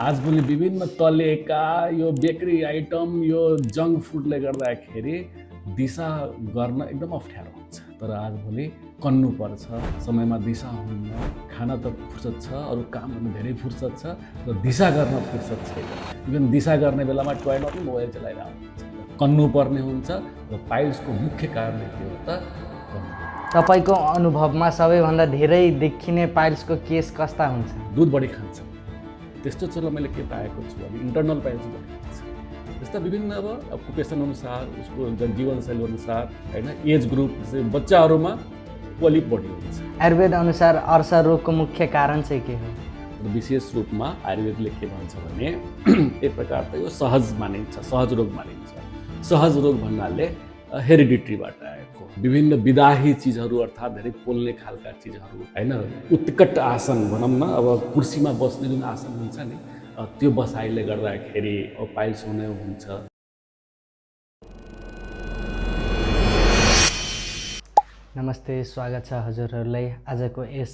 आजभोलि विभिन्न तलिएका यो बेकरी आइटम, यो जङ्क फुडले गर्दाखेरि दिशा गर्न एकदम अप्ठ्यारो हुन्छ। तर आजभोलि कन्नुपर्छ, समयमा दिशा हुन्न, खान त फुर्सद छ, अरू काम गर्न धेरै फुर्सद छ, र दिशा गर्न फुर्सद छैन। इभन दिशा गर्ने बेलामा टोयमा पनि मोबाइल चलाइरहेको हुन्छ, कन्नुपर्ने हुन्छ। र पाइल्सको मुख्य कारण के हो त? तपाईको अनुभवमा सबैभन्दा धेरै देखिने पाइल्सको केस कस्ता हुन्छ? दुध बढी खान्छ, त्यस्तो चाहिँ मैले के पाएको छु भने इंटरनल पाइल्स बढी खान्छ। त्यस्ता विभिन्न अब अकुपेसन अनुसार, उसको जीवनशैली अनुसार हैन, एज ग्रुप, बच्चाहरूमा पोलिप बढी हुन्छ। आयुर्वेद अनुसार अर्सा रोगको मुख्य कारण चाहिँ के हो? विशेष रूपमा आयुर्वेदले के भन्छ भने एक प्रकार त यो सहज मानिन्छ, सहज रोग मानिन्छ। सहज रोग भन्नाले हेरिडिट्रीबाट आएको विभिन्न विदाही चिजहरू, अर्थात् धेरै पोल्ने खालका चिजहरू हैन, उत्कट आसन भनौँ न, अब कुर्सीमा बस्ने जुन आसन हुन्छ नि, त्यो बसाइले गर्दाखेरि पाइल्स हुने हुन्छ। नमस्ते, स्वागत छ हजुरहरूलाई आजको यस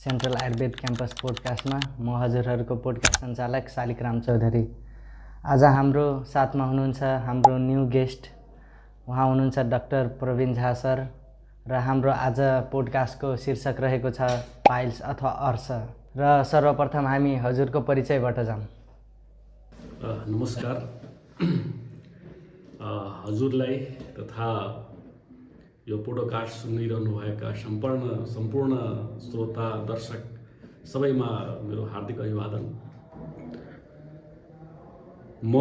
सेन्ट्रल आयुर्वेद क्याम्पस पोडकास्टमा। म हजुरहरूको पोडकास्ट सञ्चालक शालिग्राम चौधरी। आज हाम्रो साथमा हुनुहुन्छ हाम्रो न्यू गेस्ट, उहाँ हुनुहुन्छ डाक्टर प्रवीण झा सर, र हाम्रो आज पोडकास्टको शीर्षक रहेको छ पाइल्स अथवा अर्स। र सर्वप्रथम हामी हजुरको परिचयबाट जाऊँ। नमस्कार हजुरलाई तथा यो पोडकास्ट सुनिरहनुभएका सम्पूर्ण श्रोता दर्शक सबैमा मेरो हार्दिक अभिवादन। म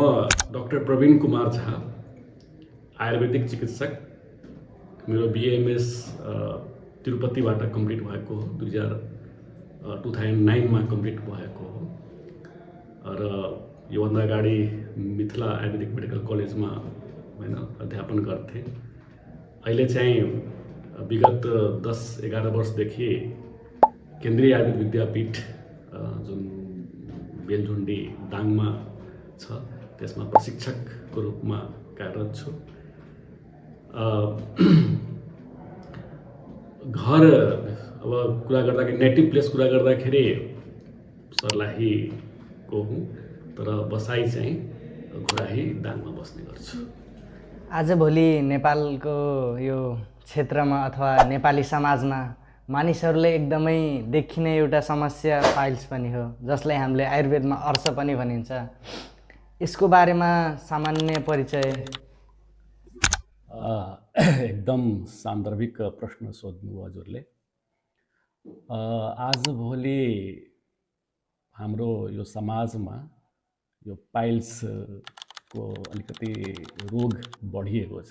डाक्टर प्रवीण कुमार झा, आयुर्वेदिक चिकित्सक। मेरो बिएमएस तिरुपतिबाट कम्प्लिट भएको हो, 2009 मा कम्प्लिट भएको हो। र योभन्दा अगाडि मिथिला आयुर्वेदिक मेडिकल कलेजमा हैन अध्यापन गर्थेँ। अहिले चाहिँ विगत 10-11 वर्षदेखि केन्द्रीय आयुर्वेद विद्यापीठ जुन बेलझुन्डी दाङमा छ, त्यसमा प्रशिक्षकको रूपमा कार्यरत छु। घर अब कुरा गर्दाखेरि, नेटिभ प्लेस कुरा गर्दाखेरि सर्लाहीको हुँ, तर बसाइ चाहिँ घोराही दाङमा बस्ने गर्छु। आजभोलि नेपालको यो क्षेत्रमा अथवा नेपाली समाजमा मानिसहरूले एकदमै देखिने एउटा समस्या पाइल्स पनि हो, जसलाई हामीले आयुर्वेदमा अर्स पनि भनिन्छ। यसको बारेमा सामान्य परिचय। एकदम सान्दर्भिक प्रश्न सोध्नु हजुरले। आजभोलि हाम्रो यो समाजमा यो पाइल्सको अलिकति रोग बढेको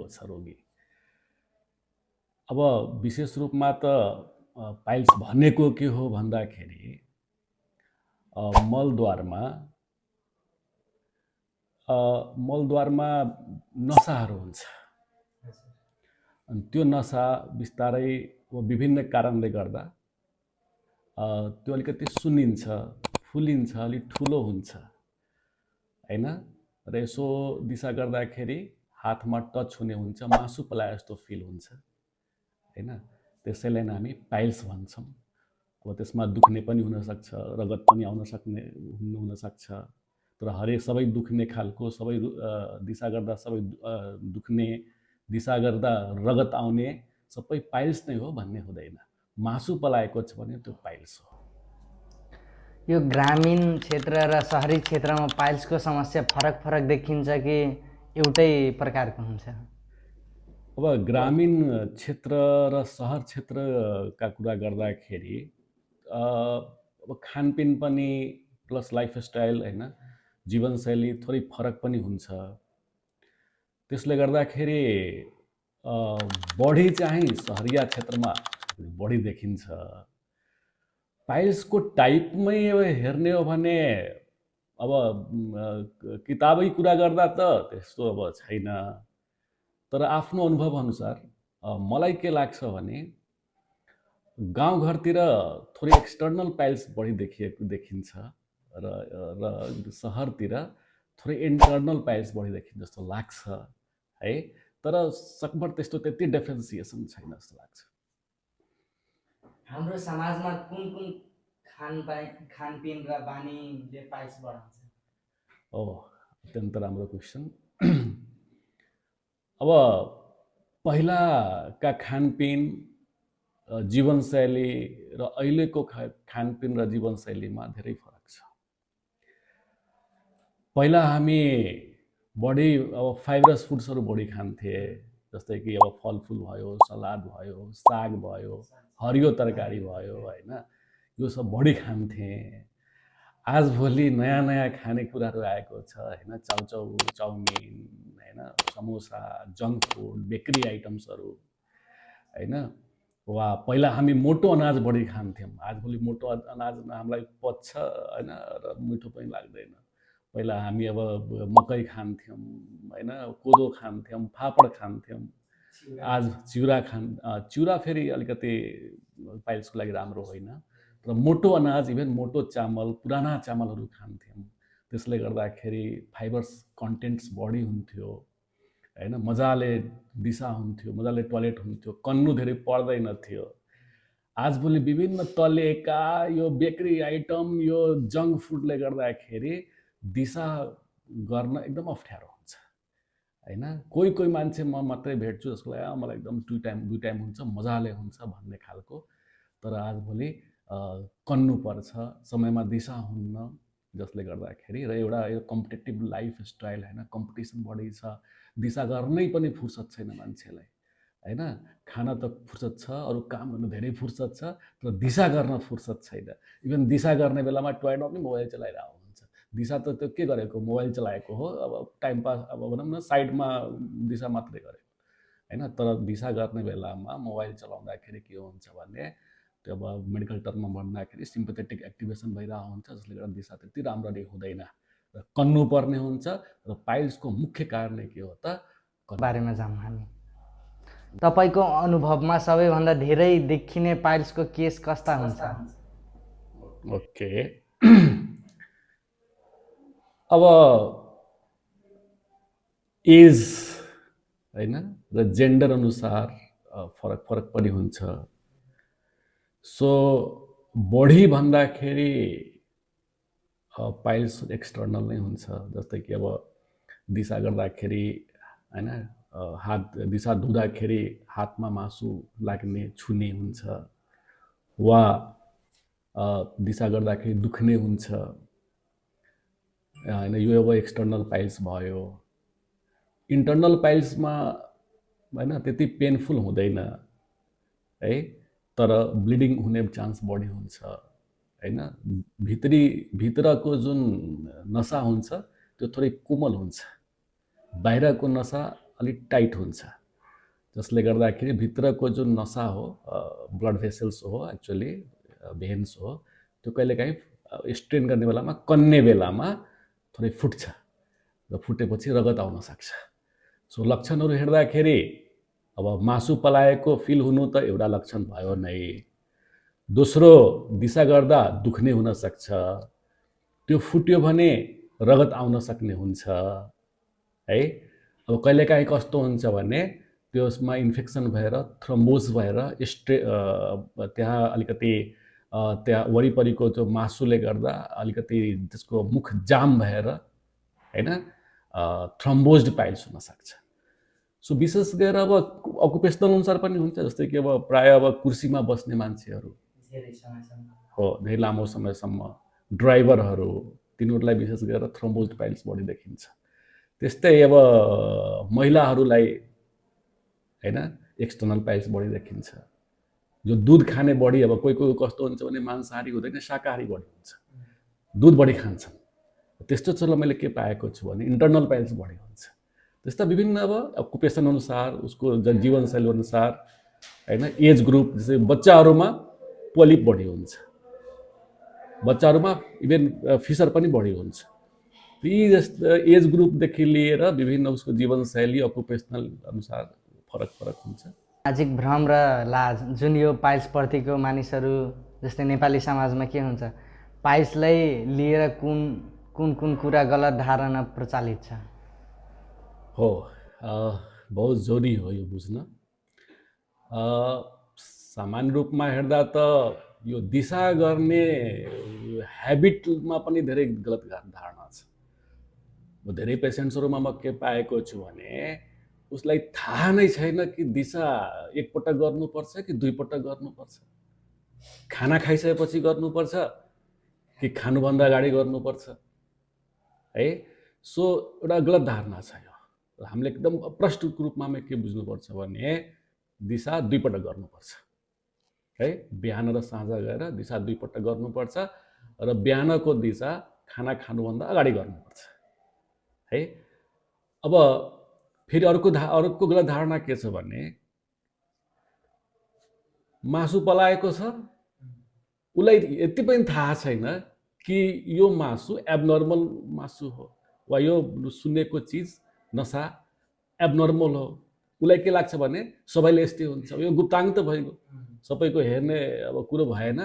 छ रोगी। अब विशेष रूपमा त पाइल्स भनेको के हो भन्दाखेरि मलद्वारमा नसाहरू हुन्छ, अनि त्यो नसा बिस्तारै विभिन्न कारणले गर्दा त्यो अलिकति सुन्निन्छ, फुलिन्छ, अलिक ठुलो हुन्छ हैन। र यसो दिशा गर्दाखेरि हातमा टच हुने हुन्छ, मासु पलाए जस्तो फिल हुन्छ हैन। त्यसैलाई हामी पाइल्स भन्छौँ। अब त्यसमा दुख्ने पनि हुनसक्छ, रगत पनि आउन सक्छ, तर सबै दुख्ने खालको, सबै दिशा गर्दा सबै दुख्ने, दिशा गर्दा रगत आउने सबै पाइल्स नै हो भन्ने हुँदैन। मासु पलाएको छ भने त्यो पाइल्स हो। यो ग्रामीण क्षेत्र र सहरी क्षेत्रमा पाइल्सको समस्या फरक देखिन्छ कि एउटै प्रकारको हुन्छ? अब ग्रामीण क्षेत्र र सहर क्षेत्रका कुरा गर्दाखेरि अब खानपिन पनि प्लस लाइफस्टाइल हैन, जीवनशैली थोरै फरक पनि हुन्छ। त्यसले गर्दाखेरि बढी चाहिँ सहरिया क्षेत्रमा बढी देखिन्छ। पाइल्सको टाइपमै हेर्ने हो भने अब किताबै कुरा गर्दा त त्यस्तो अब छैन, तर आफ्नो अनुभव अनुसार मलाई के लाग्छ भने गाउँघरतिर थोरै एक्सटर्नल पाइल्स बढी देखिन्छ, र सहरतिर थोरै इन्टर्नल पाइल्स बढी देखिन्छ जस्तो लाग्छ है। तर सकभर त्यति डिफ्रेन्सिएसन छैन जस्तो लाग्छ। हाम्रो समाजमा कुन खानपिन र बानीले पाइल्स बढाउँछ? अत्यन्त राम्रो क्वेसन। अब पहिलाका खानपिन जीवनशैली र अहिलेको खानपिन र जीवनशैलीमा धेरै फरक छ। पहिला हामी बढी अब फाइबरस फुड्सहरू बढी खान्थे, जस्तै कि अब फलफुल भयो, सलाद भयो, साग भयो, हरियो तरकारी भयो, होइन, यो सब बढी खान्थे। आजभोलि नयाँ नयाँ खानेकुराहरू आएको छ, होइन, चाउचाउ, चाउमिन, होइन, समोसा, जङ्क फुड, बेकरी आइटम्सहरू, होइन। वा पहिला हामी मोटो अनाज बढी खान्थ्यौँ, आजभोलि मोटो अनाजमा हामीलाई पच्छ, होइन, र मिठो पनि लाग्दैन। पहिला हामी अब मकै खान्थ्यौँ, होइन, कोदो खान्थ्यौँ, फापड खान्थ्यौँ। आज चिउरा फेरि अलिकति पाइल्सको लागि राम्रो होइन, र मोटो अनाज, इभन मोटो चामल, पुराना चामलहरू खान्थ्यौँ। त्यसले गर्दाखेरि फाइबर्स कन्टेन्ट्स बढी हुन्थ्यो, होइन, मजाले दिशा हुन्थ्यो, मजाले टोयलेट हुन्थ्यो, कन्नु धेरै पर्दैन थियो। आजभोलि विभिन्न तलेका यो बेकरी आइटम, यो जङ्क फुडले गर्दाखेरि दिशा गर्न एकदम अप्ठ्यारो हुन्छ, होइन। कोही कोही मान्छे म मात्रै भेट्छु जसको लागि मलाई एकदम दुई टाइम हुन्छ, मजाले हुन्छ भन्ने खालको। तर आजभोलि कन्नु पर्छ, समयमा दिशा हुन्न, जसले गर्दाखेरि र एउटा यो कम्पिटेटिभ लाइफस्टाइल, होइन, कम्पिटिसन बढी छ, दिशा गर्नै पनि फुर्सद छैन मान्छेलाई, होइन। खान त फुर्सद छ, अरू काम गर्नु धेरै फुर्सद छ, तर दिशा गर्न फुर्सद छैन। इभन दिशा गर्ने बेलामा टोयलेटमा पनि मोबाइल चलाइरहेको हुन्छ। दिशा त त्यो के गरेको, मोबाइल चलाएको हो, अब टाइम पास, अब भनौँ न साइडमा दिशा मात्रै गरेको, होइन। तर दिशा गर्ने बेलामा मोबाइल चलाउँदाखेरि के हुन्छ भने, त्यो अब मेडिकल टर्ममा भन्दाखेरि सिम्पथेटिक एक्टिभेसन भइरहेको हुन्छ, जसले गर्दा दिशा त्यति राम्ररी हुँदैन र कन्नु पर्ने हुन्छ। र पाइल्सको मुख्य कारण के हो त, बारेमा जाऊँ हामी। तपाईँको अनुभवमा सबैभन्दा धेरै देखिने पाइल्सको केस कस्ता हुन्छ? ओके, अब एज, होइन, र जेन्डर अनुसार फरक पनि हुन्छ। सो बढी भन्दाखेरि पाइल्स एक्सटर्नल नै हुन्छ, जस्तै कि अब दिशा गर्दाखेरि, होइन, हात दिशा धुँदाखेरि हातमा मासु लाग्ने, छुने हुन्छ, वा दिशा गर्दाखेरि दुख्ने हुन्छ, होइन, यो अब एक्सटर्नल पाइल्स भयो। इन्टर्नल पाइल्समा, होइन, त्यति पेनफुल हुँदैन, है, तर ब्लिडिङ हुने चान्स बढी हुन्छ, होइन। भित्रको जुन नसा हुन्छ त्यो थोरै कोमल हुन्छ, बाहिरको नसा अलिक टाइट हुन्छ, जसले गर्दाखेरि भित्रको जुन नसा हो, ब्लड भेसल्स हो, एक्चुअली भेन्स हो, त्यो कहिलेकाहीँ स्ट्रेन गर्ने बेलामा, कन्ने बेलामा थोरै फुट्छ, र फुटेपछि रगत आउन सक्छ। सो लक्षणहरू हेर्दाखेरि अब मासु पलाएको फिल हुनु त एउटा लक्षण भयो नै। दोस्रो, दिशा गर्दा दुख्ने हुन सक्छ, त्यो फुट्यो भने रगत आउन सक्ने हुन्छ, है। अब कहिलेकाहीँ कस्तो हुन्छ भने त्यसमा इन्फेक्सन भएर, थ्रोम्बोज भएर त्यहाँ अलिकति त्यहाँ वरिपरिको त्यो मासुले गर्दा अलिकति त्यसको मुख जाम भएर, होइन, थ्रोम्बोज्ड पाइल्स हुन सक्छ। सो विशेष गरेर अब अकुपेसनल अनुसार पनि हुन्छ, जस्तै कि अब प्रायः अब कुर्सीमा बस्ने मान्छेहरू हो, धेरै लामो समयसम्म, ड्राइभरहरू, तिनीहरूलाई विशेष गरेर थ्रोम्बोज्ड पाइल्स बढी देखिन्छ। त्यस्तै अब महिलाहरूलाई, होइन, एक्सटर्नल पाइल्स बढी देखिन्छ। जो दुध खाने बढी, अब कोही कोही कस्तो हुन्छ भने मांसाहारी हुँदैन, शाकाहारी बढी हुन्छ, दुध बढी खान्छन्, त्यस्तो चाहिँ मैले के पाएको छु भने इन्टर्नल पाइल्स बढी हुन्छ। त्यस्ता विभिन्न अब अकुपेसन अनुसार, उसको जीवनशैली अनुसार, होइन, एज ग्रुप, जस्तै बच्चाहरूमा पोलिप बढी हुन्छ, बच्चाहरूमा इभन फिसर पनि बढी हुन्छ। यी जस्तो एज ग्रुपदेखि लिएर विभिन्न उसको जीवनशैली, अकुपेसनल अनुसार फरक हुन्छ। सामाजिक भ्रम र लाज, जुन यो पाइल्सप्रतिको मानिसहरू, जस्तै नेपाली समाजमा के हुन्छ, पाइल्सलाई लिएर कुन कुरा गलत धारणा प्रचलित छ? हो, बहुत जरुरी हो यो बुझ्न। सामान्य रूपमा हेर्दा त यो दिशा गर्ने ह्याबिटमा पनि धेरै गलत धारणा छ। म धेरै पेसेन्ट्सहरूमा म के पाएको छु भने उसलाई थाहा नै छैन कि दिशा एकपटक गर्नुपर्छ कि दुईपटक गर्नुपर्छ, खाना खाइसकेपछि गर्नुपर्छ कि खानुभन्दा अगाडि गर्नुपर्छ है। सो एउटा गलत धारणा छ यो। हामीले एकदम प्रष्ट रूपमा के बुझ्नुपर्छ भने दिशा दुईपटक गर्नुपर्छ है। बिहान र साँझ गएर दिशा दुईपटक गर्नुपर्छ र बिहानको दिशा खाना खानुभन्दा अगाडि गर्नुपर्छ है। अब फेरि अर्को गलत धारणा के छ भने मासु पलाएको छ, उसलाई यति पनि थाहा छैन कि यो मासु एबनर्मल मासु हो वा यो सुनेको चिज नसा एबनर्मल हो। उसलाई के लाग्छ भने सबैले यस्तै हुन्छ, यो गुप्ताङ्ग त भइगयो, सबैको हेर्ने अब कुरो भएन।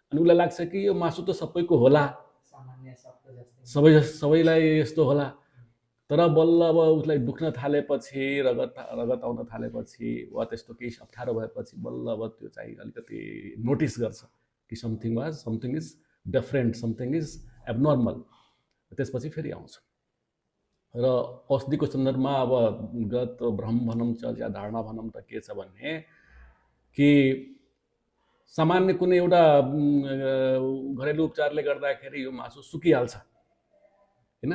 अनि उसलाई लाग्छ कि यो मासु त सबैको होला, सबैलाई यस्तो होला। तर बल्ल अब उसलाई दुख्न थालेपछि, रगत आउन थालेपछि वा त्यस्तो केही अप्ठ्यारो भएपछि बल्ल अब त्यो चाहिँ अलिकति नोटिस गर्छ कि something is different, something is abnormal. त्यसपछि फेरि आउँछ। र औषधिको सन्दर्भमा अब गलत भ्रम भनौँ या धारणा भनौँ त के छ भने कि सामान्य कुनै एउटा घरेलु उपचारले गर्दाखेरि यो मासु सुकिहाल्छ होइन,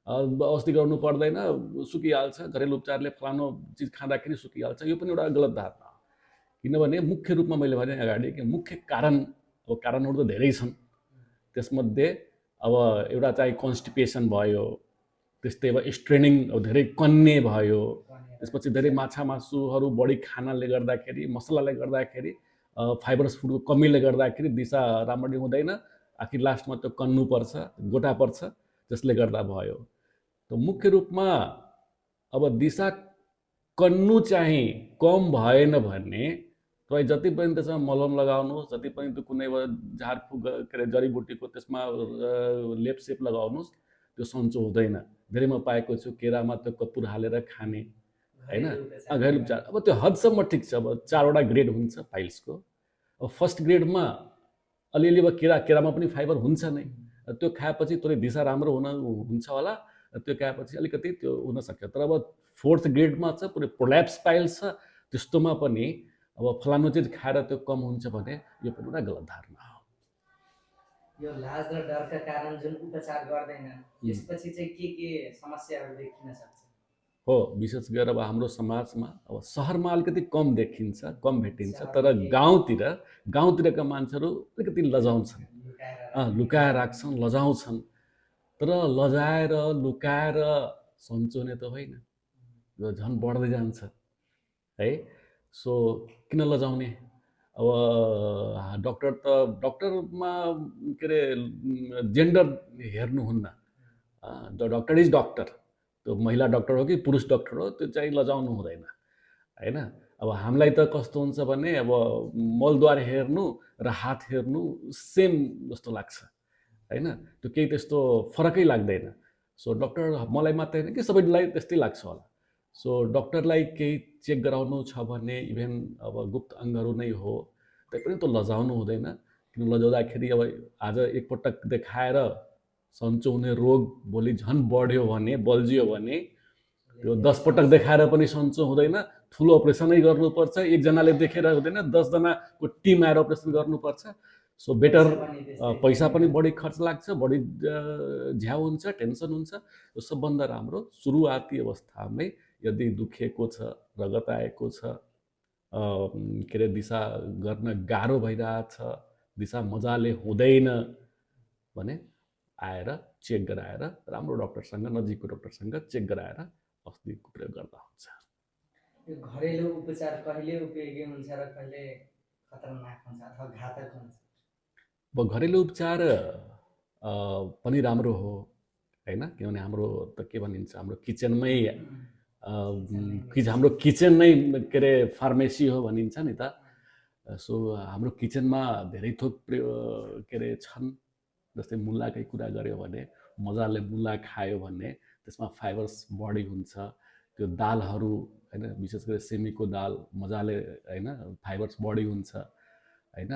औषधि गर्नु पर्दैन, सुकिहाल्छ, घरेलु उपचारले फलानु चिज खाँदाखेरि सुकिहाल्छ। यो पनि एउटा गलत धारणा हो। किनभने मुख्य रूपमा मैले भने अगाडि कि मुख्य कारण, अब कारणहरू त धेरै छन्, त्यसमध्ये अब एउटा चाहिँ कन्स्टिपेसन भयो, त्यस्तै अब स्ट्रेनिङ, अब धेरै कन्ने भयो, त्यसपछि धेरै माछा मासुहरू बढी खानाले गर्दाखेरि, मसलाले गर्दाखेरि, फाइबरस फुडको कमीले गर्दाखेरि दिशा राम्ररी हुँदैन, आखिर लास्टमा त्यो कन्नु पर्छ, गोटा पर्छ, त्यसले गर्दा भयो। त मुख्य रूपमा अब दिशा कन्नु चाहिँ कम भएन भने तपाईँ जति पनि त्यसमा मलम लगाउनुहोस्, जति पनि त्यो कुनै झारफुक के अरे जडीबुटीको त्यसमा लेपसेप लगाउनुहोस्, त्यो सन्चो हुँदैन। धेरै म पाएको छु केरामा त्यो कपुर हालेर खाने होइन, घरेलु उपचार। अब त्यो हदसम्म ठिक छ। अब 4वटा ग्रेड हुन्छ पाइल्सको। अब फर्स्ट ग्रेडमा अलिअलि अब केरामा पनि फाइबर हुन्छ नै, त्यो खाएपछि थोरै दिशा राम्रो हुन्छ होला, त्यो खाएपछि अलिकति त्यो हुनसक्छ। तर अब 4th ग्रेडमा छ, पुरै प्रोल्याप्स पाइल्स छ, त्यस्तोमा पनि अब फलानु चिज खाएर त्यो कम हुन्छ भने यो पनि एउटा गलत धारणा हो। यो लाज र डरका कारण जुन उपचार गर्दैन त्यसपछि चाहिँ के समस्याहरू देखिन सक्छ? हो, विशेष गरेर अब हाम्रो समाजमा अब सहरमा अलिकति कम देखिन्छ, कम भेटिन्छ, तर गाउँतिरका मान्छेहरू अलिकति लजाउँछन्, लुकाएर राख्छन्, लजाउँछन्। तर लजाएर लुकाएर सन्चो हुने त होइन, यो झन् बढ्दै जान्छ है। सो किन लजाउने? अब डक्टरमा के अरे जेन्डर हेर्नुहुन्न, डक्टर इज डक्टर। त्यो महिला डक्टर हो कि पुरुष डक्टर हो, त्यो चाहिँ लजाउनु हुँदैन होइन। अब हामीलाई त कस्तो हुन्छ भने अब मलद्वार हेर्नु र हात हेर्नु सेम जस्तो लाग्छ होइन, त्यो केही त्यस्तो फरकै लाग्दैन। सो डक्टर मलाई मात्रै होइन कि सबैलाई त्यस्तै लाग्छ होला। सो डक्टरलाई केही चेक गराउनु छ भने इभेन अब गुप्त अङ्गहरू नै हो, तैपनि त्यो लजाउनु हुँदैन। किन लजाउँदाखेरि अब आज एकपटक देखाएर सन्चो हुने रोग भोलि झन् बढ्यो भने, बल्झियो भने त्यो 10 पटक देखाएर पनि सन्चो हुँदैन। ठुलो अपरेसनै गर्नुपर्छ, एकजनाले देखेर हुँदैन, 10 जनाको टिम आएर अपरेसन गर्नुपर्छ। सो बेटर, पैसा पनि बढी खर्च लाग्छ, बढी झ्याउ हुन्छ, टेन्सन हुन्छ। यो सबभन्दा राम्रो सुरुवाती अवस्थामै यदि दुखेको छ, रगत आएको छ, के अरे दिशा गर्न गाह्रो भइरहेछ, दिशा मजाले हुँदैन भने आएर चेक गराएर राम्रो डक्टरसँग, नजिकको डक्टरसँग चेक गराएर औषधिको प्रयोग गर्दा हुन्छ। यो घरेलु उपचार कहिले उपयोगी हुन्छ र कहिले खतरनाक हुन्छ अथवा घातक हुन्छ? अब घरेलु उपचार पनि राम्रो हो होइन, किनभने हाम्रो त के भनिन्छ, हाम्रो किचनमै हाम्रो किचन नै के अरे फार्मेसी हो भनिन्छ नि त। सो हाम्रो किचनमा धेरै थोक के अरे छन्। जस्तै मुलाकै कुरा गऱ्यो भने मजाले मुला खायो भने त्यसमा फाइबर्स बढी हुन्छ। त्यो दालहरू होइन, विशेष गरी सेमीको दाल मजाले होइन, फाइबर्स बढी हुन्छ होइन।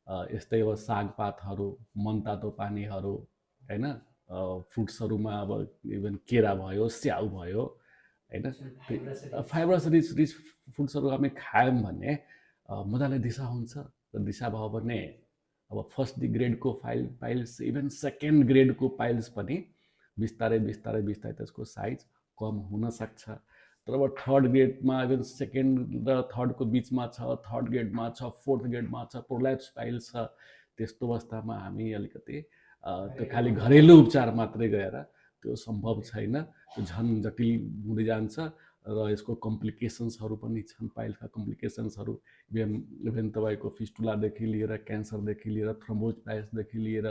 यस्तै अब सागपातहरू, मनतातो पानीहरू, होइन, फ्रुट्सहरूमा अब इभन केरा भयो, स्याउ भयो, होइन, फाइबरस रिच रिच फुड्सहरू हामी खायौँ भने मजाले दिशा हुन्छ। र दिशा भयो भने अब फर्स्ट ग्रेडको पाइल्स इभन सेकेन्ड ग्रेडको पाइल्स पनि बिस्तारै बिस्तारै बिस्तारै त्यसको साइज कम हुनसक्छ। तर अब थर्ड ग्रेडमा इभन सेकेन्ड र थर्डको बिचमा छ, थर्ड ग्रेडमा छ, फोर्थ ग्रेडमा छ, प्रोल्याप्स पाइल्स छ, त्यस्तो अवस्थामा हामी अलिकति त्यो खालि घरेलु उपचार मात्रै गएर त्यो सम्भव छैन, त्यो झन् जटिल हुँदै जान्छ र यसको कम्प्लिकेसन्सहरू पनि छन्। पाइल्सका कम्प्लिकेसन्सहरू इभन तपाईँको फिस्टुलादेखि लिएर क्यान्सरदेखि लिएर थ्रोम्बोसिसदेखि लिएर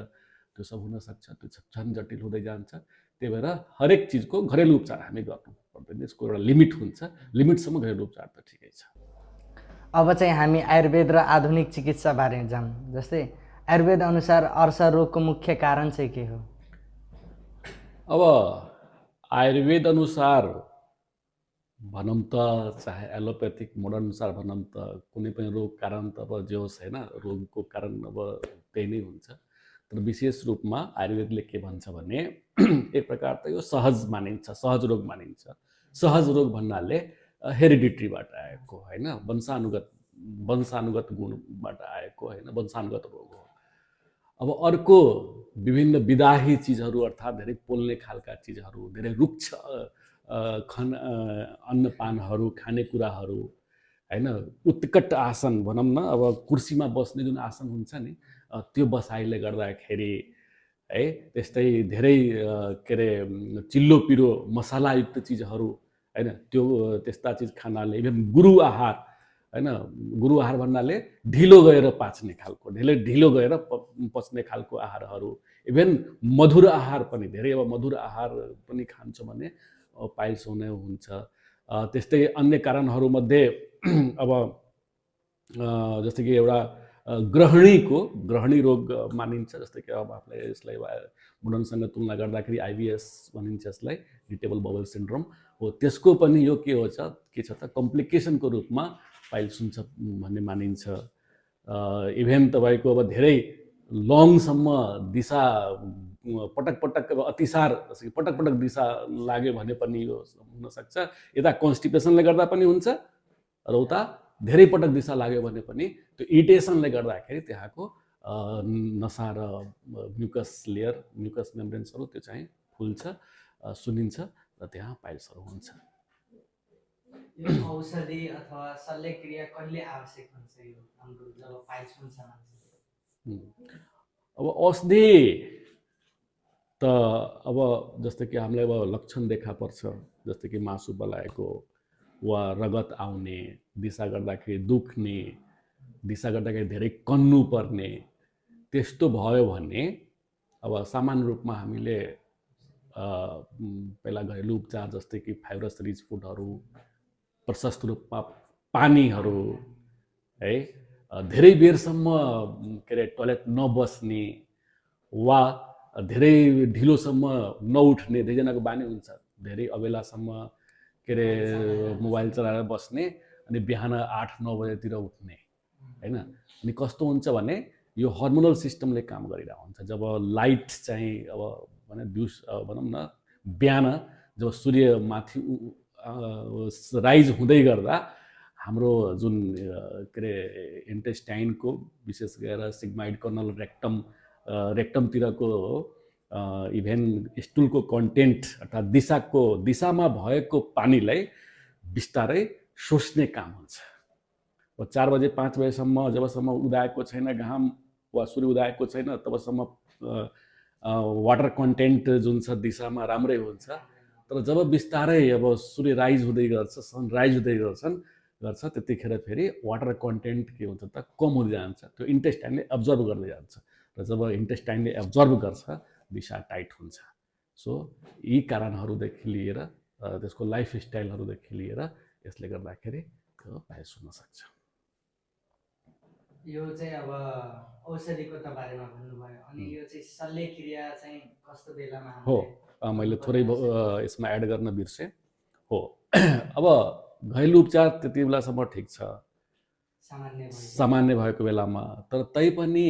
त्यो सब हुनसक्छ, त्यो झन् जटिल हुँदै जान्छ। त्यही भएर हरेक चिजको घरेलु उपचार हामी गर्नु पर्दैन, यसको एउटा लिमिट हुन्छ, लिमिटसम्म घरेलु उपचार त ठिकै छ। अब चाहिँ हामी आयुर्वेद र आधुनिक चिकित्सा बारे जाउँ। जस्तै आयुर्वेद अनुसार अर्सा रोगको मुख्य कारण चाहिँ के हो? अब आयुर्वेद अनुसार भनौँ त, चाहे एलोप्याथिक मोडर्न अनुसार भनौँ त, कुनै पनि रोग कारण त अब जे होस् होइन, रोगको कारण अब त्यही नै हुन्छ। तर विशेष रूपमा आयुर्वेदले के भन्छ भने एक प्रकार त यो सहज मानिन्छ, सहज रोग मानिन्छ। सहज रोग भन्नाले हेरिडिट्रीबाट आएको, होइन, वंशानुगत गुणबाट आएको, होइन, वंशानुगत रोग हो। अब अर्को विभिन्न विदाही चिजहरू अर्थात् धेरै पोल्ने खालका चिजहरू, धेरै रुक्ष अन्नपानहरू, खानेकुराहरू, होइन, उत्कट आसन भनौँ न, अब कुर्सीमा बस्ने जुन आसन हुन्छ नि, त्यो बसाइले गर्दाखेरि है, त्यस्तै धेरै के अरे चिल्लो पिरो मसलायुक्त चिजहरू, होइन, त्यो त्यस्ता चिज खानाले, इभन गुरु आहार, होइन, गुरु आहार भन्नाले ढिलो गएर पाच्ने खालको, ढिलो गएर पच्ने खालको आहारहरू, इभन मधुर आहार पनि, धेरै अब मधुर आहार पनि खान्छ भने पाइल्स हुने हुन्छ। त्यस्तै अन्य कारणहरूमध्ये अब जस्तै कि एउटा ग्रहणी रोग मानिन्छ, जस्तै कि अब आफूलाई यसलाई मोडर्नसँग तुलना गर्दाखेरि आइबिएस भनिन्छ यसलाई, इरिटेबल बाउल सिन्ड्रोम हो। त्यसको पनि यो के छ त कम्प्लिकेसनको रूपमा पाइल्स हुन्छ भन्ने मानिन्छ। इभेन तपाईँको अब धेरै लङसम्म दिशा पटक पटक अब अतिसार, जस्तो कि पटक पटक दिशा लाग्यो भने पनि यो हुनसक्छ। यता कन्स्टिपेसनले गर्दा पनि हुन्छ र उता धेरै पटक दिशा लाग्यो भने पनि त्यो इरिटेसनले गर्दाखेरि त्यहाँको नसा र म्युकस लेयर, म्युकस मेम्ब्रेन्सहरू त्यो चाहिँ फुल्छ, सुनिन्छ र त्यहाँ पाइल्सहरू हुन्छ। औषधि अथवा शल्यक्रिया कहिले आवश्यक हुन्छ यो हाम्रो जब पाइल्स हुन्छ मान्छे? अब औषधि त अब जस्तै कि हामीलाई अब लक्षण देखा पर्छ, जस्तै कि मासु बलाएको वा रगत आउने, दिशा गर्दाखेरि दुख्ने, दिशा गर्दाखेरि धेरै कन्नु पर्ने, त्यस्तो भयो भने अब सामान्य रूपमा हामीले पहिला घरेलु उपचार जस्तै कि फाइबरस रिच फुडहरू, प्रशस्त रूपमा पानीहरू, है, धेरै बेरसम्म के अरे टोयलेट नबस्ने वा धेरै ढिलोसम्म नउठ्ने, धेरैजनाको बानी हुन्छ धेरै अबेलासम्म के अरे मोबाइल चलाएर बस्ने अनि बिहान 8-9 बजेतिर उठ्ने, होइन। अनि कस्तो हुन्छ भने यो हर्मोनल सिस्टमले काम गरिरहेको हुन्छ। जब लाइट चाहिँ अब भनौँ न बिहान जब सूर्य माथि राइज हुँदै गर्दा हाम्रो जुन के अरे इन्टेस्टाइनको, विशेष गरेर सिग्माइड कर्नल, रेक्टमतिरको इभेन स्टुलको कन्टेन्ट अर्थात् दिशामा भएको पानीलाई बिस्तारै सोच्ने काम हुन्छ। 4 बजे 5 बजेसम्म जबसम्म उदाएको छैन घाम वा सूर्य उदाएको छैन तबसम्म वाटर कन्टेन्ट जुन छ दिशामा राम्रै हुन्छ। तर जब बिस्तारै अब सूर्य राइज हुँदै गर्छ, सनराइज हुँदै गर्छ, त्यतिखेर फेरि वाटर कन्टेन्ट के हुन्छ त कम हुँदै जान्छ, त्यो इन्टेस्टाइनले एब्जर्भ गर्दै जान्छ र जब इन्टेस्टाइनले एब्जर्भ गर्छ दिशा टाइट हुन्छ। सो यी कारणहरूदेखि लिएर त्यसको लाइफस्टाइलहरूदेखि लिएर यसले गर्दाखेरि त्यो पाइल्स हुन सक्छ। यो चाहिँ अब औषधिको त बारेमा भन्नुभयो, अनि यो चाहिँ शल्यक्रिया चाहिँ कस्तो बेलामा हो, मैले थोरै यसमा एड गर्न बिर्सेँ। हो अब घरेलु उपचार त्यति बेलासम्म ठिक छ, सामान्य भएको बेलामा। तर तैपनि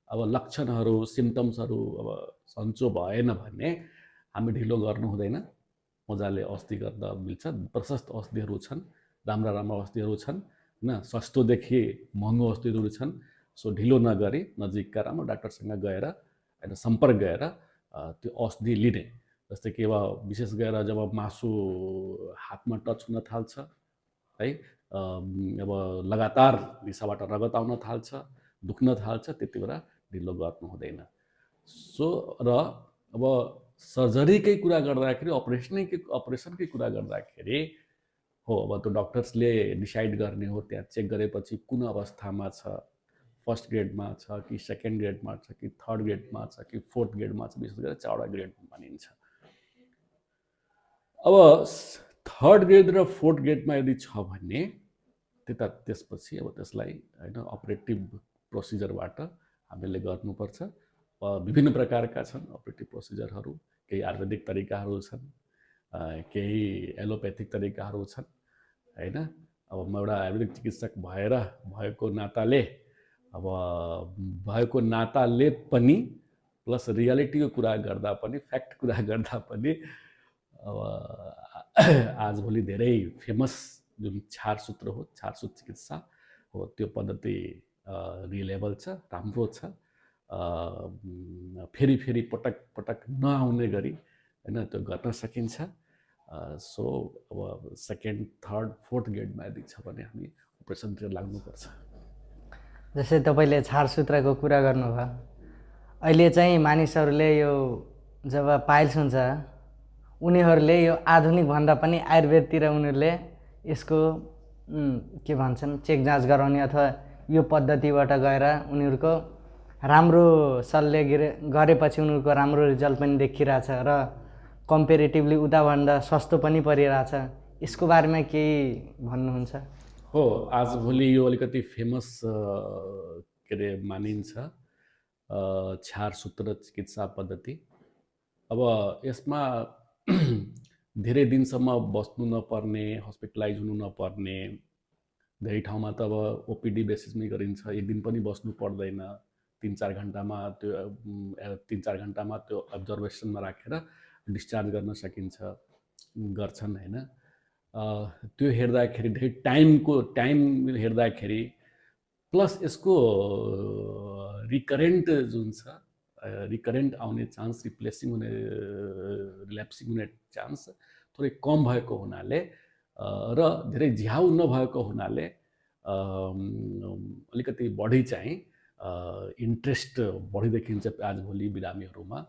अब लक्षणहरू सिम्टम्सहरू अब सन्चो भएन भने हामी ढिलो गर्नु हुँदैन। मजाले औषधि गर्दा मिल्छ। प्रशस्त औषधिहरू छन्, राम्रा औषधिहरू छन् होइन, सस्तोदेखि महँगो औषधिहरू छन्। सो ढिलो नगरी नजिकका राम्रो डाक्टरसँग गएर होइन सम्पर्क गएर त्यो औषधि लिने। जस्तै कि अब विशेष गरेर जब मासु हातमा टच हुन थाल्छ है, अब लगातार भिसाबाट रगत आउन थाल्छ, दुख्न थाल्छ, त्यति बेला ढिलो गर्नु हुँदैन। सो र अब सर्जरीकै कुरा गर्दाखेरि अपरेसनकै कुरा गर्दाखेरि हो अब त्यो डक्टर्सले डिसाइड गर्ने हो, त्यहाँ चेक गरेपछि कुन अवस्थामा छ, फर्स्ट ग्रेडमा छ कि सेकेन्ड ग्रेडमा छ कि थर्ड ग्रेडमा छ कि फोर्थ ग्रेडमा छ। विशेष गरेर 4वटा ग्रेड मानिन्छ। अब थर्ड ग्रेड र फोर्थ ग्रेडमा यदि छ भने त्यसपछि अब त्यसलाई होइन अपरेटिभ प्रोसिजरबाट हामीले गर्नुपर्छ। विभिन्न प्रकारका छन् अपरेटिभ प्रोसिजरहरू। केही आयुर्वेदिक तरिकाहरू छन्, केही एलोप्याथिक तरिकाहरू छन् होइन। अब म एउटा आयुर्वेदिक चिकित्सक भएको नाताले पनि प्लस रियालिटीको कुरा गर्दा पनि, फ्याक्ट कुरा गर्दा पनि अब आजभोलि धेरै फेमस जुन छारसूत्र हो, छारसूत्र चिकित्सा हो, त्यो पद्धति रिलेबल छ, राम्रो छ। फेरि पटक नआउने गरी होइन त्यो गर्न सकिन्छ। सो अब सेकेन्ड थर्ड फोर्थ ग्रेडमा यदि छ भने हामी अपरेसनतिर लाग्नुपर्छ। जस्तै तपाईँले छारसूत्रको कुरा गर्नुभयो, अहिले चाहिँ मानिसहरूले यो जब पाइल्स हुन्छ उनीहरूले यो आधुनिक भन्दा पनि आयुर्वेदतिर उनीहरूले यसको के भन्छन् चेक जाँच गराउने अथवा यो पद्धतिबाट गएर उनीहरूको राम्रो सल्ले गरेपछि उनीहरूको राम्रो रिजल्ट पनि देखिरहेछ र कम्पेरिटिभली उताभन्दा सस्तो पनि परिरहेछ। यसको बारेमा केही भन्नुहुन्छ? हो, आजभोलि यो अलिकति फेमस के अरे मानिन्छ छारसूत्र चिकित्सा पद्धति। अब यसमा धेरै दिनसम्म बस्नु नपर्ने, हस्पिटलाइज हुनु नपर्ने, धेरै ठाउँमा त अब ओपिडी बेसिसमै गरिन्छ, एक दिन पनि बस्नु पर्दैन। 3-4 घन्टामा त्यो अब्जर्भेसनमा राखेर डिस्चार्ज गर्न सकिन्छ, गर्छन् होइन। त्यो हेर्दाखेरि धेरै टाइम हेर्दाखेरि प्लस यसको रिकरेन्ट जुन छ, रिकरेन्ट आउने चान्स, रिल्याप्सिङ हुने चान्स थोरै कम भएको हुनाले र धेरै झ्याउ नभएको हुनाले अलिकति बढी चाहिँ इन्ट्रेस्ट बढी देखिन्छ आजभोलि बिरामीहरूमा।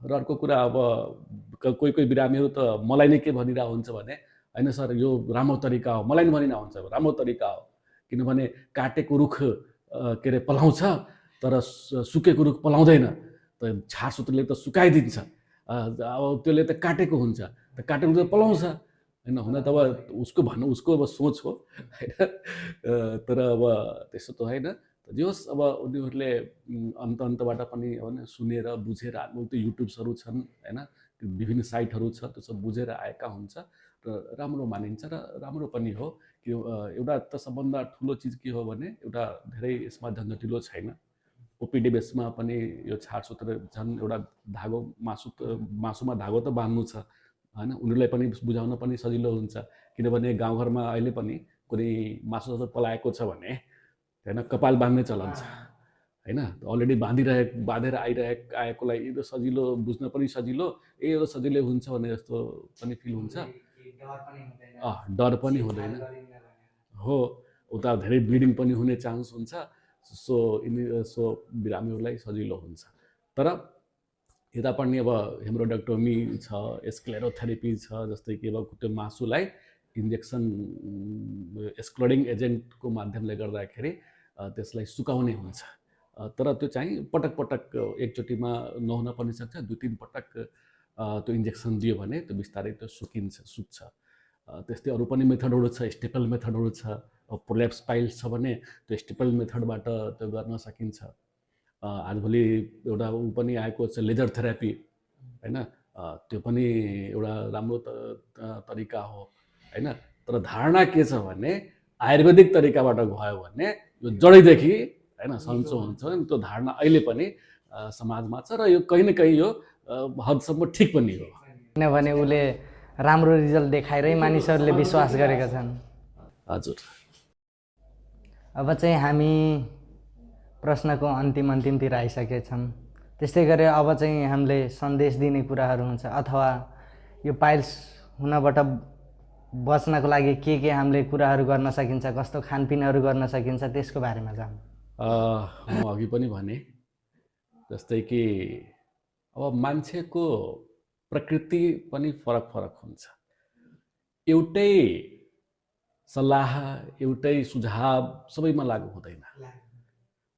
र अर्को कुरा अब कोही बिरामीहरू त मलाई नै के भनिरहेको हुन्छ भने होइन सर यो राम्रो तरिका हो, मलाई नै भनिरहेको हुन्छ राम्रो तरिका हो, किनभने काटेको रुख के अरे पलाउँछ तर सुकेको रुख पलाउँदैन। त छारसूत्रले त सुकाइदिन्छ, अब त्यसले त काटेको हुन्छ, त काटेको रुख त पलाउँछ होइन। हुन त अब उसको अब सोच हो होइन, तर अब त्यस्तो त होइन। जे होस् अब उनीहरूले अन्तबाट पनि होइन सुनेर बुझेर, त्यो युट्युब्सहरू छन् होइन, विभिन्न साइटहरू छ, त्यो सब बुझेर आएका हुन्छ र राम्रो मानिन्छ र राम्रो पनि हो। एउटा त सबभन्दा ठुलो चिज के हो भने एउटा धेरै यसमा झन्झटिलो छैन। ओपिडी बेसमा पनि यो छारसूत्र झन् एउटा धागो मासुमा धागो त बाँध्नु छ होइन, उनीहरूलाई पनि बुझाउन पनि सजिलो हुन्छ। किनभने गाउँघरमा अहिले पनि कुनै मासु पलाएको छ भने होइन कपाल बाँध्ने चलन छ होइन। अलरेडी बाँधेर आएकोलाई यो सजिलो, बुझ्न पनि सजिलो, यो सजिलै हुन्छ भने जस्तो पनि फिल हुन्छ, डर पनि हुँदैन हो। उता धेरै ब्लिडिङ पनि हुने चान्स हुन्छ। सो बिरामीहरूलाई सजिलो हुन्छ। तर यता पनि अब हेमरोइडेक्टोमी छ, स्क्लेरोथेरापी छ, जस्तै कि अब त्यो मासुलाई इन्जेक्सन एक्सक्लुडिङ एजेन्टको माध्यमले गर्दाखेरि त्यसलाई सुकाउने हुन्छ। तर त्यो चाहिँ पटक एकचोटिमा नहुन पनि सक्छ, 2-3 पटक त्यो इन्जेक्सन दियो भने त्यो बिस्तारै त्यो सुक्छ। त्यस्तै अरू पनि मेथडहरू छ, स्टेपल मेथडहरू छ। प्रोल्याप्स पाइल्स छ भने त्यो स्टेपल मेथडबाट त्यो गर्न सकिन्छ। आजभोलि एउटा पनि आएको छ लेजर थेरापी होइन, त्यो पनि एउटा राम्रो तरिका हो होइन। तर धारणा के छ भने आयुर्वेदिक तरिकाबाट गयो भने यो जडैदेखि होइन सन्चो हुन्छ नि, त्यो धारणा अहिले पनि समाजमा छ र यो कहीँ न कहीँ यो हदसम्म ठिक पनि हो। किनभने उसले राम्रो रिजल्ट देखाएरै मानिसहरूले विश्वास गरेका छन्। हजुर। अब चाहिँ हामी प्रश्नको अन्तिमतिर आइसकेछौँ। त्यस्तै गरेर अब चाहिँ हामीले सन्देश दिने कुराहरू हुन्छ अथवा यो पाइल्स हुनबाट बच्नको लागि के हामीले कुराहरू गर्न सकिन्छ, कस्तो खानपिनहरू गर्न सकिन्छ, त्यसको बारेमा जाऊँ। म अघि पनि भने जस्तै कि अब मान्छेको प्रकृति पनि फरक फरक हुन्छ। एउटै सल्लाह एउटै सुझाव सबैमा लागु हुँदैन।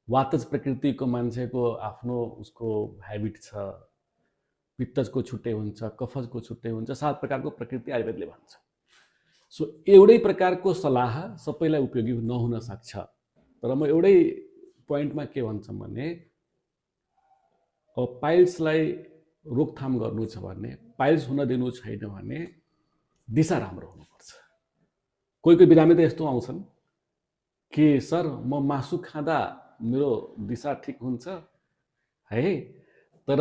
वातज प्रकृतिको मान्छेको आफ्नो उसको ह्याबिट छ, पित्तजको छुट्टै हुन्छ, कफजको छुट्टै हुन्छ, 7 प्रकारको प्रकृति आयुर्वेदले भन्छ। सो एउटै प्रकारको सल्लाह सबैलाई उपयोगी नहुन सक्छ। तर म एउटै पोइन्टमा के भन्छौँ भने अब पाइल्सलाई रोकथाम गर्नु छ भने, पाइल्स हुन दिनु छैन भने दिशा राम्रो हुनुपर्छ। कोही कोही बिरामी त यस्तो आउँछन् कि सर म मासु खाँदा मेरो दिशा ठिक हुन्छ है, तर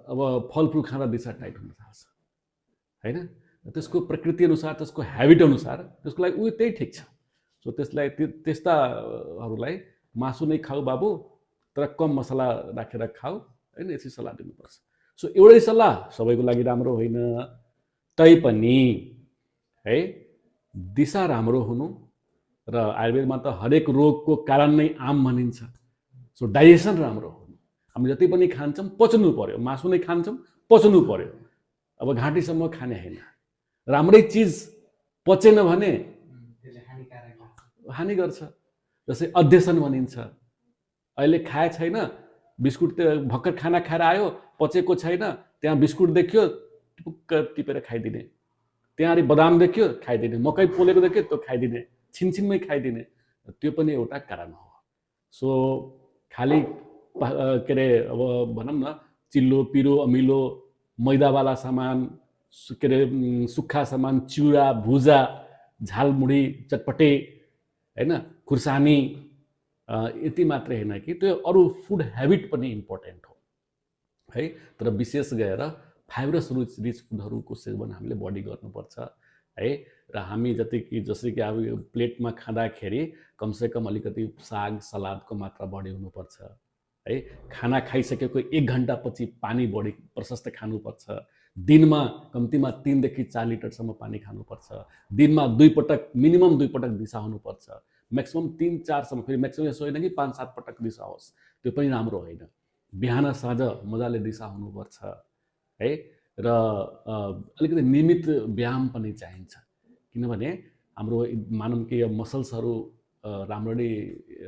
अब फलफुल खाँदा दिशा टाइट हुन थाल्छ होइन। त्यसको प्रकृति अनुसार, त्यसको ह्याबिट अनुसार त्यसको लागि उयो त्यही ठिक छ। सो त्यसलाई त्यस्ताहरूलाई मासु नै खाऊ बाबु, तर कम मसला राखेर खाऊ होइन, यसरी सल्लाह दिनुपर्छ। सो एउटै सल्लाह सबैको लागि राम्रो होइन, तैपनि है दिशा राम्रो हुनु र आयुर्वेदमा त हरेक रोगको कारण नै आम भनिन्छ। सो डाइजेसन राम्रो हुनु, हामी जति पनि खान्छौँ पच्नु पर्यो, मासु नै खान्छौँ पच्नु पर्यो, अब घाँटीसम्म खाने होइन। राम्रै चिज पचेन भने हानि गर्छ। जस्तै अध्यसन भनिन्छ, अहिले खाए छैन, बिस्कुट भर्खर खाना खाएर आयो, पचेको छैन, त्यहाँ बिस्कुट देख्यो टुक्क टिपेर खाइदिने, त्यहाँ बदाम देख्यो खाइदिने, मकै पोलेको देख्यो त्यो खाइदिने, छिनछिनमै खाइदिने, त्यो पनि एउटा कारण हो। सो खालि के अरे अब भनौँ न चिल्लो पिरो अमिलो मैदावाला सामान, के अरे सुक्खा सामान, चिउरा भुजा झालमुढी चटपटे होइन, खुर्सानी, यति मात्रै होइन कि त्यो अरू फुड ह्याबिट पनि इम्पोर्टेन्ट हो है। तर विशेष गरेर फाइबरस रिच फुडहरूको सेवन हामीले बढी गर्नुपर्छ है। र हामी जसरी कि अब प्लेटमा खाँदाखेरि कमसेकम अलिकति साग सलादको मात्रा बढी हुनुपर्छ है। खाना खाइसकेको 1 घन्टापछि पानी बढी प्रशस्त खानुपर्छ। दिनमा कम्तीमा 3 देखि 4 लिटरसम्म पानी खानुपर्छ। दिनमा 2 पटक, मिनिमम 2 पटक दिशा हुनुपर्छ। म्याक्सिमम 3-4 सम्म, फेरि म्याक्सिमम यसो होइन कि 5-7 पटक दिशा होस्, त्यो पनि राम्रो होइन। बिहान साँझ मजाले दिशा हुनुपर्छ है। र अलिकति नियमित व्यायाम पनि चाहिन्छ, किनभने हाम्रो मानौँ कि यो मसल्सहरू राम्ररी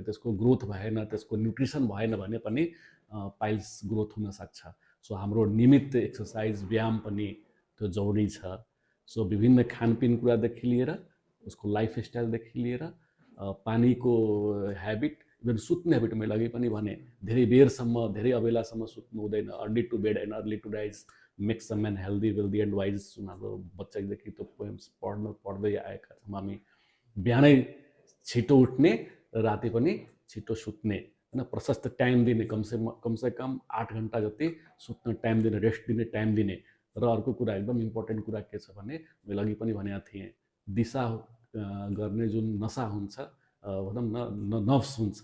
त्यसको ग्रोथ भएन, त्यसको न्युट्रिसन भएन भने पनि पाइल्स ग्रोथ हुन सक्छ। सो हाम्रो नियमित एक्सर्साइज व्यायाम पनि त्यो जरुरी छ। सो विभिन्न खानपिन कुरादेखि लिएर, उसको लाइफस्टाइलदेखि लिएर, पानीको ह्याबिट, इभन सुत्ने ह्याबिट, मैले अघि पनि भने धेरै बेरसम्म, धेरै अबेलासम्म सुत्नु हुँदैन। Early to bed and early to rise makes a man healthy wealthy and wise. हाम्रो बच्चादेखि त्यो पोएम्स पढ्दै आएका छौँ हामी। बिहानै छिटो उठ्ने र राति पनि छिटो सुत्ने होइन, प्रशस्त टाइम दिने, कमसेकम 8 घन्टा जति सुत्न टाइम दिने, रेस्ट दिने टाइम दिने। र अर्को कुरा एकदम इम्पोर्टेन्ट कुरा के छ भने, मैले अघि पनि भनेको थिएँ, दिशा गर्ने जुन नसा हुन्छ, भनौँ न नर्भ्स हुन्छ,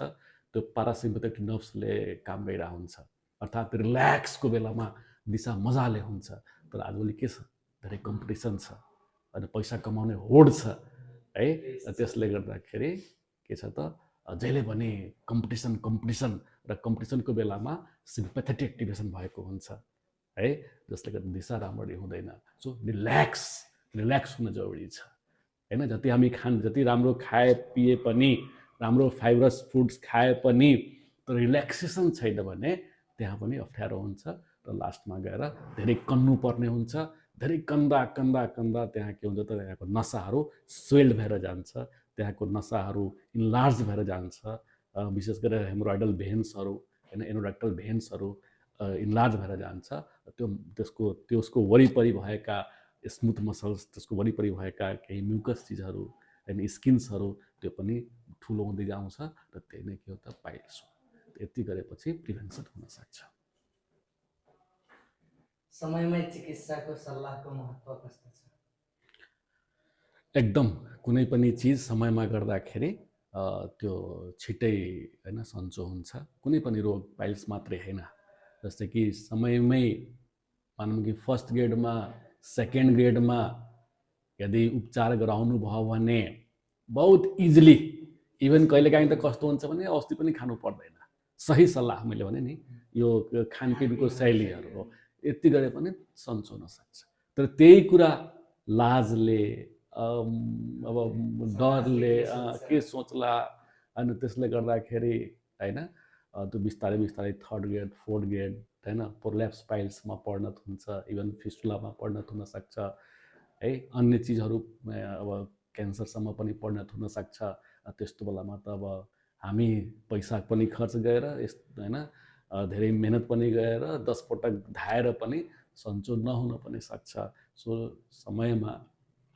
त्यो पारासिम्पथेटिक नर्भ्सले काम गरिरहेको हुन्छ, अर्थात् रिल्याक्सको बेलामा दिशा मजाले हुन्छ। तर आजभोलि के छ, धेरै कम्पिटिसन छ अनि पैसा कमाउने होड छ है। त्यसले गर्दाखेरि के छ त, जहिले पनि कम्पिटिसन र कम्पिटिसनको बेलामा सिम्पेथेटिक एक्टिभेसन भएको हुन्छ है, जसले गर्दा दिशा राम्ररी हुँदैन। सो रिल्याक्स हुन जरुरी छ होइन। जति राम्रो खाए पिए पनि, राम्रो फाइबरस फुड्स खाए पनि, तर रिल्याक्सेसन छैन भने त्यहाँ पनि अप्ठ्यारो हुन्छ र लास्टमा गएर धेरै कन्नु पर्ने हुन्छ। धेरै कन्दा त्यहाँ के हुन्छ त, त्यहाँको नसाहरू स्वेल्ड भएर जान्छ, त्यहाँको नसाहरू इन्लार्ज भएर जान्छ। विशेष गरेर हेमोरोइडल भेन्सहरू होइन, एनोरेक्टल भेन्सहरू इन्लार्ज भएर जान्छ। त्यसको वरिपरि भएका स्मुथ मसल्स, त्यसको वरिपरि भएका केही म्युकस चिजहरू अनि स्किन्सहरू त्यो पनि ठुलो हुँदै जाउँछ र त्यही नै के हो त पाइल्स हो। यति गरेपछि प्रिभेन्सन हुनसक्छ। समयमै चिकित्साको सल्लाहको महत्त्व कस्तो छ? एकदम कुनै पनि चिज समयमा गर्दाखेरि त्यो छिट्टै होइन सन्चो हुन्छ। कुनै पनि रोग पाइल्स मात्रै होइन, जस्तै कि समयमै भनौँ कि फर्स्ट ग्रेडमा सेकेन्ड ग्रेडमा यदि उपचार गराउनु भयो भने बहुत इजिली, इभन कहिलेकाहीँ त कस्तो हुन्छ भने औषधि पनि खानु पर्दैन। सही सल्लाह मैले भने नि यो खानपिनको शैलीहरू हो, यति गरे पनि सन्चो हुनसक्छ। तर त्यही कुरा लाजले अब डरले के सोच्ला अनि त्यसले गर्दाखेरि होइन त्यो बिस्तारै बिस्तारै थर्ड ग्रेड फोर्थ ग्रेड होइन प्रोल्याप्स पाइल्समा परिणत हुन्छ, इभन फिस्टुलामा परिणत हुनसक्छ है, अन्य चिजहरू अब क्यान्सरसम्म पनि परिणत हुनसक्छ। त्यस्तो बेलामा त अब हामी पैसा पनि खर्च गरेर होइन धेरै मेहनत पनि गरेर 10 पटक धाएर पनि सन्चो नहुन पनि सक्छ। सो समयमा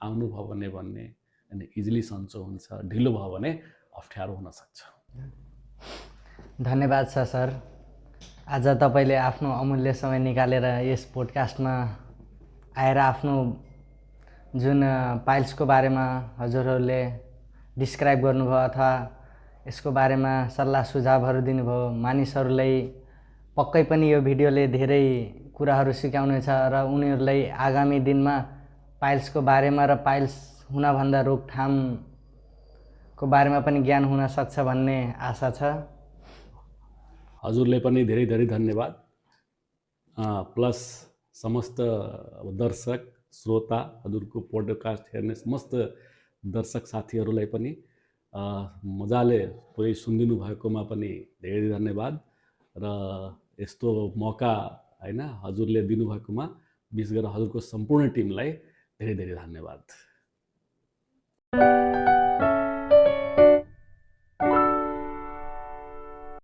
आउनुभयो भने अनि इजिली सन्चो हुन्छ, ढिलो भयो भने अप्ठ्यारो हुनसक्छ। धन्यवाद छ सर। आज तपाईँले आफ्नो अमूल्य समय निकालेर यस पोडकास्टमा आएर आफ्नो जुन पाइल्सको बारेमा हजुरहरूले डिस्क्राइब गर्नुभयो अथवा यसको बारेमा सल्लाह सुझावहरू दिनुभयो। मानिसहरूलाई पक्कै पनि यो भिडियोले धेरै कुराहरू सिकाउनेछ र उनीहरूलाई आगामी दिनमा पाइल्सको बारेमा र पाइल्स हुनभन्दा रोकथामको बारेमा पनि ज्ञान हुन सक्छ भन्ने आशा छ। हजुरले पनि धेरै धेरै धन्यवाद। प्लस समस्त दर्शक श्रोता हजुरको पोडकास्ट हेर्ने समस्त दर्शक साथीहरूलाई पनि मजाले पुरै सुनिदिनु भएकोमा पनि धेरै धन्यवाद र यस्तो मौका होइन हजुरले दिनुभएकोमा विशेष गरेर हजुरको सम्पूर्ण टिमलाई धेरै धेरै धन्यवाद।